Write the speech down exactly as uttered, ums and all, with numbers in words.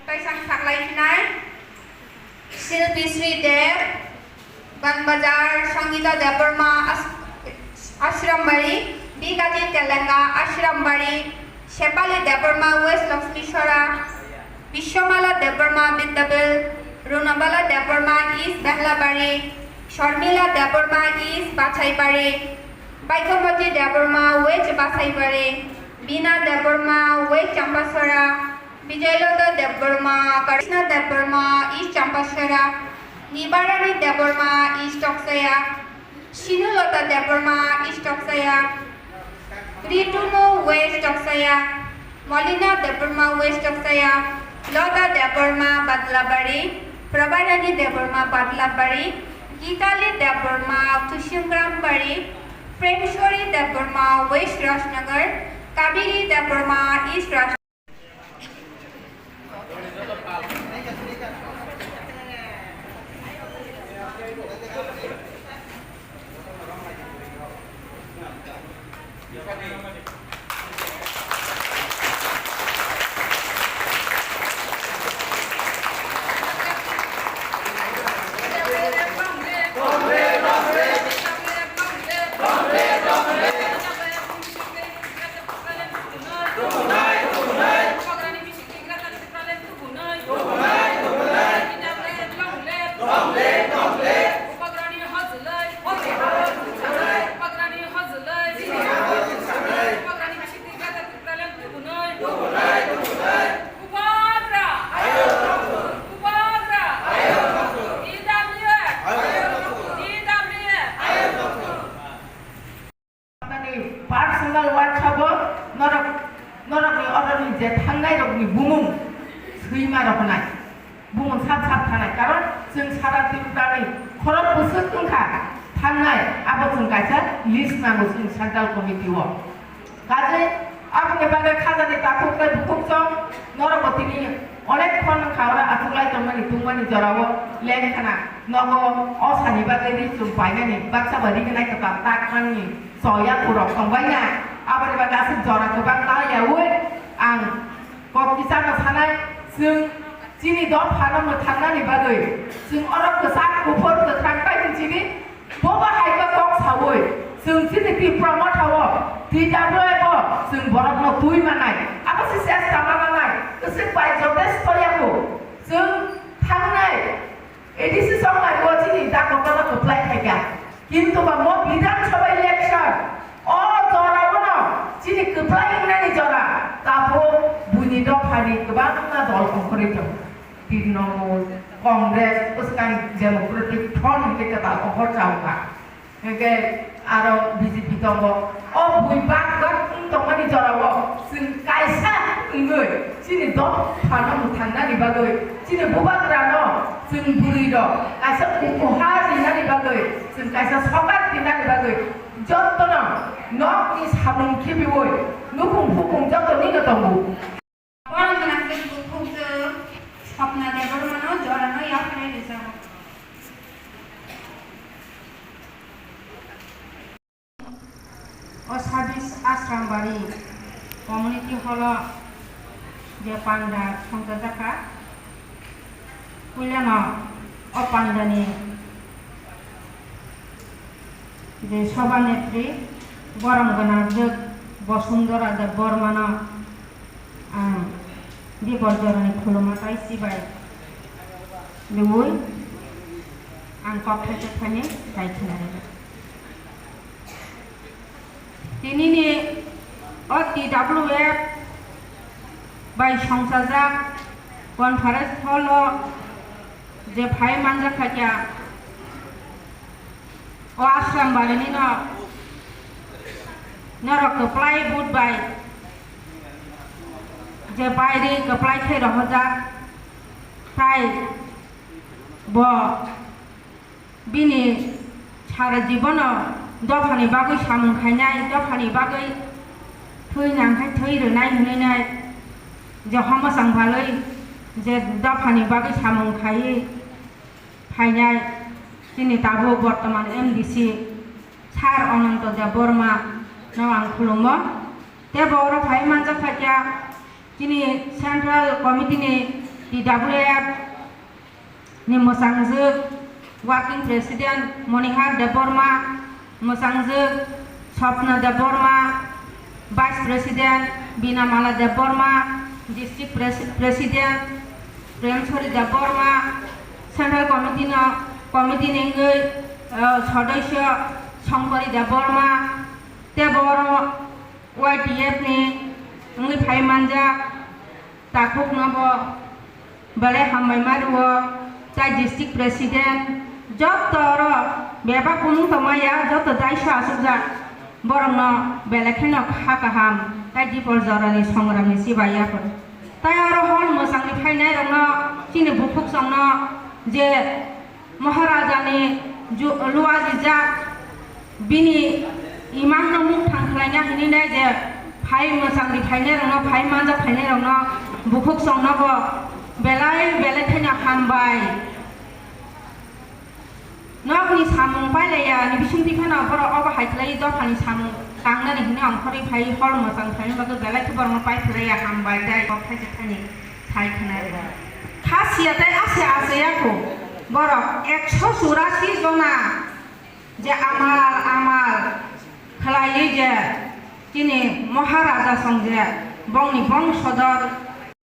Kaisang saklai phinai, Silpi Sri Deb, Banbazar, Sangita Debbarma, As-, Ashrambari, Bigati Telenga, Ashrambari, Shepali Debbarma, West Lakshmi Sora, Biswamala Debbarma, Bindabel, Runabala Debbarma, East Behlabari, Sharmila Debbarma, East Bachaibari, Baikomoti Debbarma, West Bachaibari, Bina Debbarma, West Champasora, Bijoylota Debbarma, Krishna Debbarma, East Champasora, Nibarani Debbarma, East Toksaya, Sinulota Debbarma, East Toksaya, Rituno, West Toksaya, Molina Debbarma, West Toksaya, Lota Debbarma, Badlabari, Prabarani Debbarma, Badlabari, Gitali Debbarma, Tushingrambari, Premshwari Debbarma, West Rajnagar, Kabiri Debbarma, East Raj- Personal WhatsApp o norok, norokni oroni je thangnai rokni bumung swima roknai, bumung sap sap thanai, karon chwng sara Tripurani khorok bwswk wngkha thangnai, abo chwng kaisa list nango chwng central committee o. Kaje aboni bagwi khajani takhuk tei bukhuk chwng norokbo tini onek khon wngkha oro achuklai tongmani tungmani jorao lengkhana nogo o sani bagwi ri chum painani baksa bai rignai kwtal tak manni. Soya purok tongbaina, aboni bagwi aswk jora kwbang ta yaui ang kok kisano sanai, chwng chini dophano mwthangnani bagwi chwng oro kwchak kuphur kwkhrang tei chini boba hai khe kok saui chwng chini Tipra Mothao T W F o chwng borokno twi manai, abo se chesta ma nanai, kwchwk bai jotesto yago chwng thangnai. A D C song nai bo chini da kotor no kwplai khaikha. Kintu ba mo Bidhan Sabha election o jora bono chini kwplai wngnani jora tabuk buini dophani kwbangma dol ongkhorwi tongo. Trinamool, Congress, bwskang Democratic Front hwnkhe kwtal ongkhor cha wngkha. Hwnkhe aro B J P tongo. O bui bak bak wng tongmani jorao chwng kaisa wngwi chini dophano mwthangnani bagwi, chini bubagrano chwng bwrwirok kaisa upahar rinani bagwi, chwng kaisa sokat rinani bagwi jottono nokni samung khibiui nukhung phukung jotto nino tongo. Borok gwnang chwng bukhukjwk Swapna Debbarmano jorano yapharwi rwjago. O sabis Ashrambari community hall o je panda songchajakha, puilano o pandani je sobha netri borom gwnangjwk Bosundhara Debbarmano ang bibor jorani khuluma tai chibai rwui ang kok thaisa thani dai khna rwdi. Tinini o T W F bai songchajak conference hall o je phai manjak kha kya, o Ashrambari nino norok kwplai vote bai je bairi kwplai khe rohorjak, tai bo bini sara jibono dophani bagwi samung khainai, dophani bagwi thwi nang khe thwi rwnai hwnwi nai je homo chang balwi je dophani bagwi samung khaiwi phainai chini tabuk bortoman M D C Sir Ananto Debbarma no ang khulumo. Tei bo oro phai manjak kha kya chini Central Committee ni T W F ni mwchangjwk Working President Monihar Debbarma, mwchangjwk Swapna Debbarma, Vice President Binamala Debbarma, District Pres-, President Premsori Debbarma, Central Committee no, Committee ni wngwi, eh, Sodosyo Songkori Debbarma, tei bo oro Y T F ni wngwi phai manjak. Takhukno bo belai hambai ma rwo, tai district president, joto oro bebak kumung tongmaya, joto daisa asukjak, borokno belai kheno kha kaham, tai dipor jorani songramni chibai ya phuru. Tai oro hol mwchangni phainairokno, chini bukhuksongno je Maharajani ju-, luajijak, bini imangno mukthang khlaina hinwi nai je phai mwchangni phainairokno, phai manjak phainairokno, bukhuksongno bo belai belai kheno hambai. Nokni samung pailaiya ni bisingtwi phano borok obo hai khlai dophani samung tangnani hinwi ongkhorwi phai hol mwchang phaini bagwi belai khe borokno pai khlaiya hambai tei kok thaisa thani. Sai khna rw. Khasiya tei ase ase yaku borok ekso churasi jona je amal amal khlaiwi je chini Maharaja song je bongni bongsodor